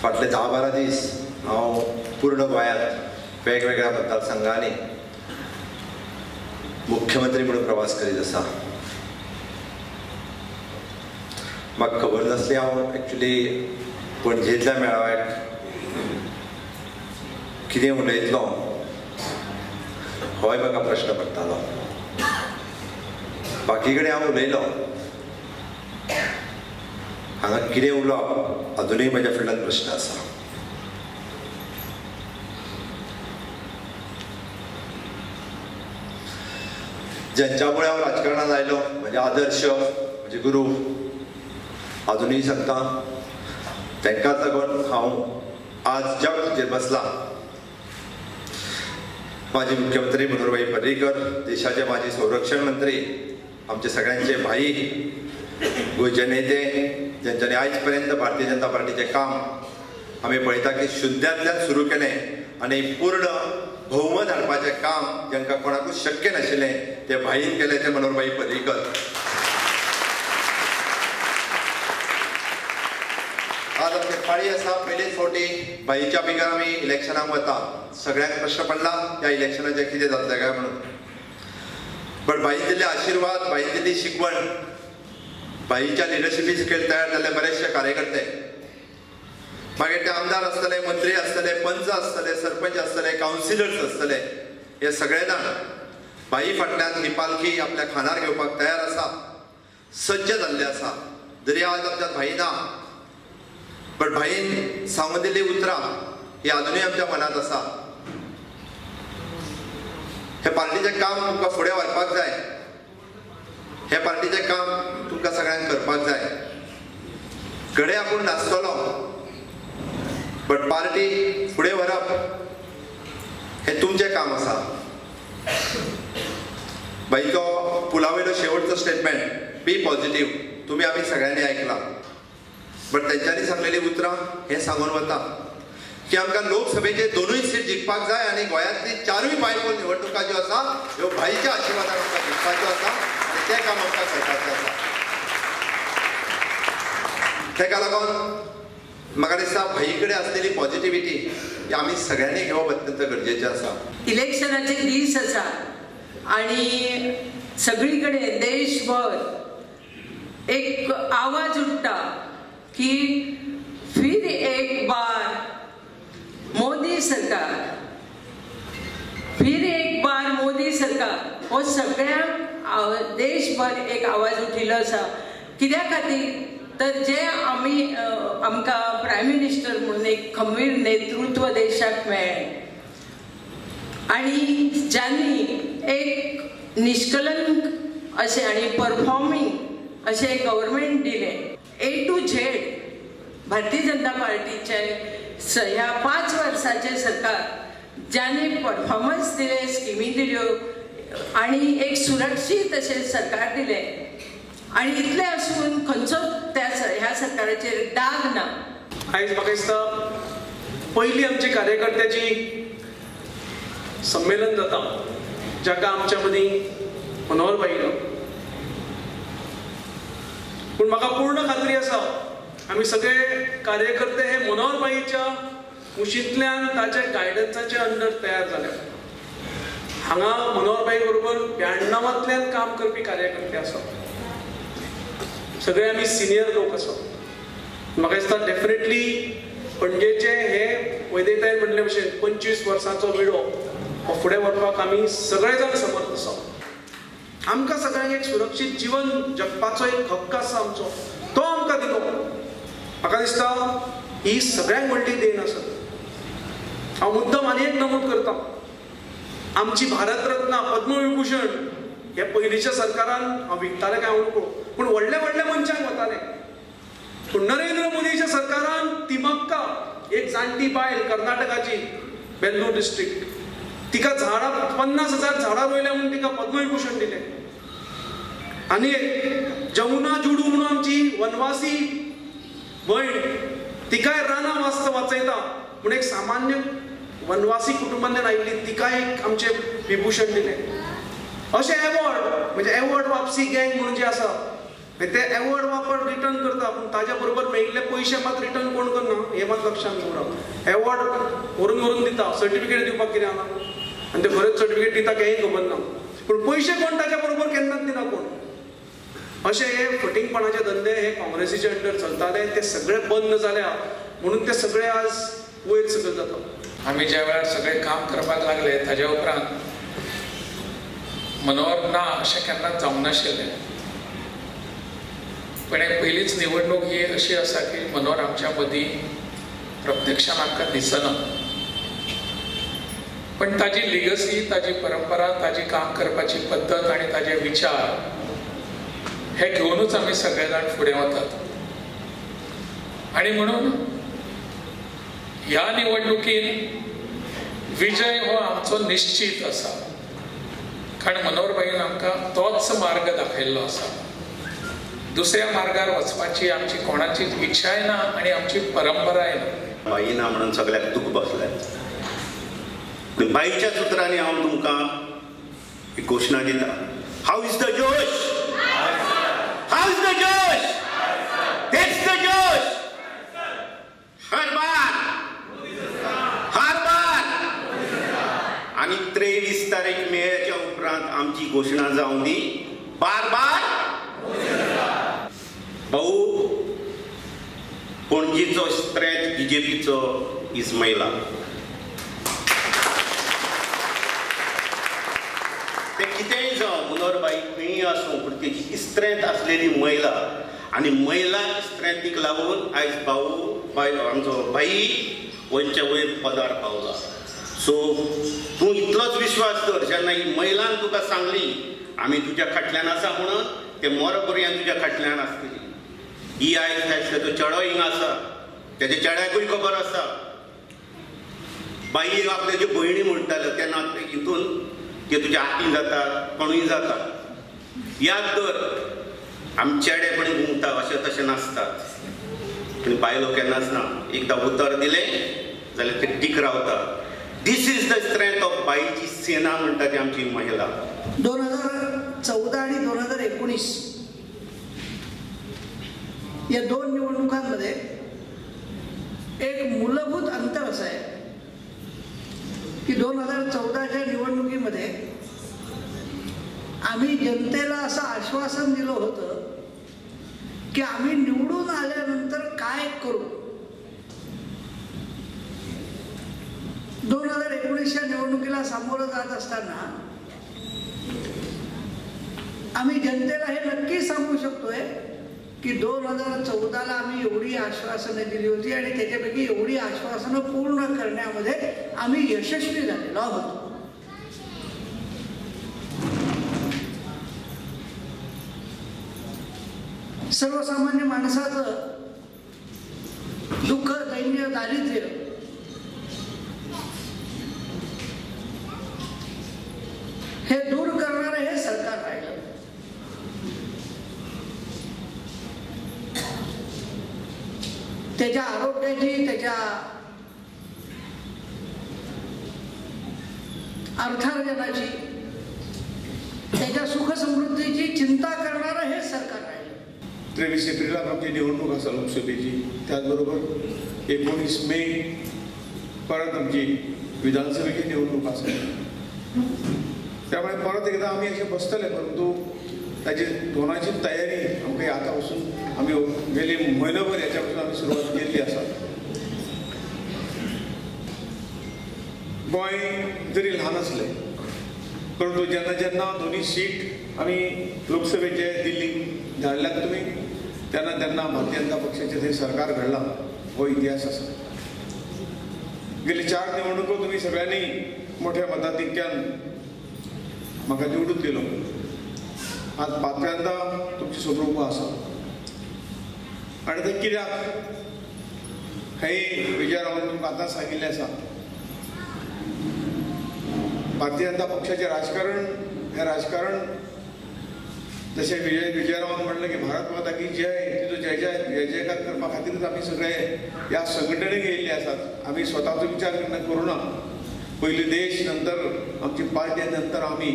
फाटले 10-12 दीस हांव पूर्ण गोंयांत वेगवेगळ्या मतदारसंघांनी मुख्यमंत्री म्हणून प्रवास करीत आसा. म्हाका खबर नासली हांव एक्चुली पणजेंतल्या मेळाव्याक कितें उलयतलो होय म्हाका प्रश्न पडटालो. बाकी कडेन हांव उलयलो, हांगा कितें उलोवप अजुनूय म्हज्या फुडल्यान प्रश्न आसा. ज्यांच्यामुळे हांव राजकारणात आयलो, म्हजे आदर्श, म्हजे गुरू अजुनूय सांगता, तांकांच लागून हांव आज ज्या खुर्चेर बसला. माजी मुख्यमंत्री मनोहरभाई पर्रीकर, देशाचे माजी संरक्षण मंत्री, आमचे सगळ्यांचे भाई, गोंयचे नेते, ज्यांच्यानी आयज पर्यंत भारतीय जनता पार्टीचें काम आमी पळयता की शुन्यांतल्यान सुरू केलें आनी पूर्ण बहुमत हाडपाचें काम जांकां कोणाकूच शक्य नाशिल्लें तें भाईन केलें, तें मनोहरभाई पर्रीकर. आज आमचे पाळी आसा, पयलेच फावटी भाईच्या बिगर आमी इलेक्शनाक वता. सगळ्यांक प्रश्न पडला ह्या इलेक्शनाचें कितें जातलें काय म्हणून, बट भाईन दिल्ले आशिर्वाद, भाईन दिल्ली शिकवण, भाईच्या लिडरशिपी सकयल तयार जाल्ले बरेचशे कार्यकर्ते, मागीर ते आमदार आसतले, मंत्री आसतले, पंच आसतले, सरपंच आसतले, कावन्सिलर्स आसतले, हे सगळे जाण भाई फाटल्यान ही पालखी आपल्या खांदार घेवपाक तयार आसा, सज्ज जाल्ले आसा. जरी आज आमच्या भाई ना, बट भाईन सांगून दिल्ली उतरां ही अजुनूय आमच्या मनांत आसा. हे पार्टीचें काम तुमकां फुडें व्हरपाक जाय, हे पार्टीचें काम तुमकां सगळ्यांक करपाक जाय. घडये आपूण नासतलो, बट पार्टी फुडें व्हरप हें तुमचें काम आसा. बाईचो पुला वयलो शेवटचो स्टेटमेंट बी पॉझिटीव तुमी आमी सगळ्यांनी आयकला, बट तेंच्यांनी सांगलेली उतरां हें सांगून वता की आमकां लोकसभेचे 2 सीट जिखपाक जाय आनी गोंयांतली 4 बायपोल निवडणुका ज्यो आसा ह्यो भाईच्या आशिर्वादान आमकां जिखपाच्यो आसा आनी तें काम आमकां करपाचें आसा. ताका लागून म्हाका दिसता भाई कडेन आसलेली पॉझिटिविटी ही आमी सगळ्यांनी घेवप अत्यंत गरजेचें आसा. इलेक्शनाचे दीस आसा आणि सगळी कडेन देशभर एक आवाज उठता की फिर एक बार मोदी सरकार, फिर एक बार मोदी सरकार, हो सगळ्यांक देशभर एक आवाज उठिल्लो आसा. कित्या खातीर तर जे आमी आमकां प्रायम मिनिस्टर म्हणून एक खंबीर नेतृत्व देशाक मेळ्ळें आनी ज्यांनी एक निष्कलंक अशें आनी परफॉर्मींग अशें गव्हर्मेंट दिलें, A to Z Bharatiya Janata पार्टीचे ह्या 5 वर्साचें सरकार ज्यांनी परफॉर्मन्स दिले, स्किमी दिल्यो आनी एक सुरक्षीत अशें सरकार दिलें आनी इतलें आसून खंयचोच त्या ह्या सरकाराचेर दाग ना. आयज म्हाका दिसता पयली आमची कार्यकर्त्याची संमेलन जाता जाका आमच्या मदीं मनोहरभाई ना, पूण म्हाका पूर्ण खात्री आसा आमी सगळे कार्यकर्ते हे मनोहरभाईच्या मुशींतल्यान ताच्या गायडन्साच्या अंडर तयार जाले. हांगा मनोहरभाई बरोबर 92 काम करपी कार्यकर्ते आसा, सगळे आमी सिनियर लोक आसा. म्हाका दिसता डेफिनेटली पणजेचे हे वैदेतायन म्हणले भशेन 25 वर्सांचो विडो हो फुडें व्हरपाक आमी सगळे जाण समर्थ आसा. आमकां सगळ्यांक एक सुरक्षीत जीवन जगपाचो एक हक्क आसा आमचो, तो आमकां दिलो. म्हाका दिसता ही सगळ्यांक व्हडली देण आसा. हांव मुद्दम आनी एक नमूद करता, आमची भारतरत्न पद्मविभूषण हे पयलींच्या सरकारान हांव विकताले काय हांव नको, पूण व्हडल्या व्हडल्या मनशांक वताले. पूण नरेंद्र मोदीच्या सरकारान तिमक्का एक जाणटी बायल कर्नाटकाची, बेल्लूर डिस्ट्रिक्ट, तिका झाडां 50,000 झाडां रोयल्या म्हणून तिका पद्मविभूषण दिलें. आनी एक जमुना जुडू म्हणून आमची वनवासी भयण, तिकाय रानां वास्त वाचयता म्हूण एक सामान्य वनवासी कुटुंबांतल्यान आयिल्ली, तिकाय एक आमचें विभूषण दिलें. अशें एवॉर्ड म्हणजे एवॉर्ड वापसी गँग म्हणून जे आसा ते एवॉर्ड वापर रिटर्न करता पूण ताज्या बरोबर मेळिल्ले पयशे मात रिटर्न कोण करना हे मात लक्षांत दवरा. एवॉर्ड व्हरून व्हरून दिता, सर्टिफिकेट दिवपाक कितें आसा आनी ते खरेंच सर्टिफिकेट दिता कांय खबर ना, पूण पयशे कोण ताज्या बरोबर केन्नाच दिना कोण. अशे हे फटींगपणाचे धंदे हे काँग्रेसीचे अंडर चलताले, ते सगळे बंद जाल्या म्हणून ते सगळे आज वयर सकयल जाता. आमी ज्या वेळार सगळे काम करपाक लागले ताज्या उपरांत मनोहर ना अशें केन्नाच जावंक नाशिल्लें, पण एक पयलीच निवडणूक ही अशी आसा की मनोहर आमच्या मदीं प्रत्यक्षान आमकां दिसना, पण ताजी लिगसी, ताजी परंपरा, ताजी काम करपाची पद्दत आनी ताजे विचार हे घेवनूच आमी सगळे जाण फुडें वतात. आनी म्हणून ह्या निवडणुकीन विजय हो आमचो निश्चित आसा, कारण मनोहर भाईन आमकां तोच मार्ग दाखयल्लो आसा. दुसऱ्या मार्गार वचपाची आमची कोणाची इच्छाय ना आनी आमची परंपराय ना. बाई ना म्हणून सगळ्याक दूख बसलें. बाईच्या सुत्रांनी हांव तुमकां एक घोशणा दिता. How is the josh? How is the josh? That's the josh. Har bar, Har bar. आनी 23 तारीख मेच्या उपरांत आमची घोशणा जावं दी बार बार. भाऊ, पणजीचो स्ट्रेंथ बीजेपीचो is महिला. ते कितेंय जावं, मनोहर भाई खंय आसूं, पूण तेजी स्ट्रेंथ आसलेली महिला आनी महिला स्ट्रेंथीक लागून आयज भाऊ बाय आमचो भाई वयच्या वयर पदार पावला. सो तूं इतलोच विश्वास दवर, जेन्ना ही महिलान तुका सांगली आमी तुज्या फाटल्यान आसा म्हणून, ते मोर पर्यंत तुज्या फाटल्यान आसतली. ही आयज आयज तेजो चेडो हिंगा आसा, तेज्या चेड्याकूय खबर आसा. बाई आपले ज्यो भयणी म्हणटाल्यो तेन्ना हितून ते तुज्या आती जातात, कोणूय जातात. याद दर, आमी चेडे पण घुमता अशें तशें नासतात, पूण बायलो केन्नाच ना. एकदां उतर दिलें जाल्यार ते टीक रावता. This is the strength of बाईची सेना म्हणटा ती आमची महिला. 2014 आणि 2019 या दोन निवडणुकांमध्ये एक मूलभूत अंतर असं आहे की 2014च्या निवडणुकीमध्ये आम्ही जनतेला असं आश्वासन दिलं होतं की आम्ही निवडून आल्यानंतर काय करू. 2019च्या निवडणुकीला सामोरं जात असताना आम्ही जनतेला हे नक्की सांगू शकतोय की 2014ला आम्ही एवढी आश्वासनं दिली होती आणि त्याच्यापैकी एवढी आश्वासनं पूर्ण करण्यामध्ये आम्ही यशस्वी झालेलो आहोत. सर्वसामान्य माणसाचं दुःख, दैन्य, दारिद्र्य हे दूर करणारं हे सरकार राहिलं. त्याच्या आरोग्याची, त्याच्या अर्थार्जनाची, त्याच्या सुखसमृद्धीची चिंता करणारं हे सरकार राहिलं. 23 एप्रिलाक आमची निवडणूक आसा लोकसभेची, त्याचबरोबर 19 मे परत आमची विधानसभेची निवडणूक आसा. त्यामुळे परत एकदा आमी अशें बसतले, परंतु ताची दोनाची तयारी आमकां आतां पासून आमी गेली म्हयनोभर हेच्या पासून आमी सुरवात केल्ली आसा. गोंय जरी ल्हान आसलें परंतु जेन्ना जेन्ना दोनी सीट आमी लोकसभेचे दिल्लीक धाडल्यात तुमी, तेन्ना तेन्ना भारतीय जनता पक्षाचें थंय सरकार घडलां, हो इतिहास आसा. गेले 4 निवडणुको तुमी सगळ्यांनी मोठ्या मताधिक्यान म्हाका निवडून दिलो. आज 5व्यांदा तुमचे समोर उबो आसा आनी तें कित्याक हे विजयरावान तुमकां आतां सांगिल्लें आसा. भारतीय जनता पक्षाचें राजकारण हें राजकारण जशें विजयरावान म्हणलें की भारत माता की जय, तिचो जय जय जय जयकार करपा खातीरच आमी सगळे ह्या संघटनेक येयल्ले आसात. आमी स्वताचो विचार करूं ना, पयलीं देश, नंतर आमची पार्टी, नंतर आमी.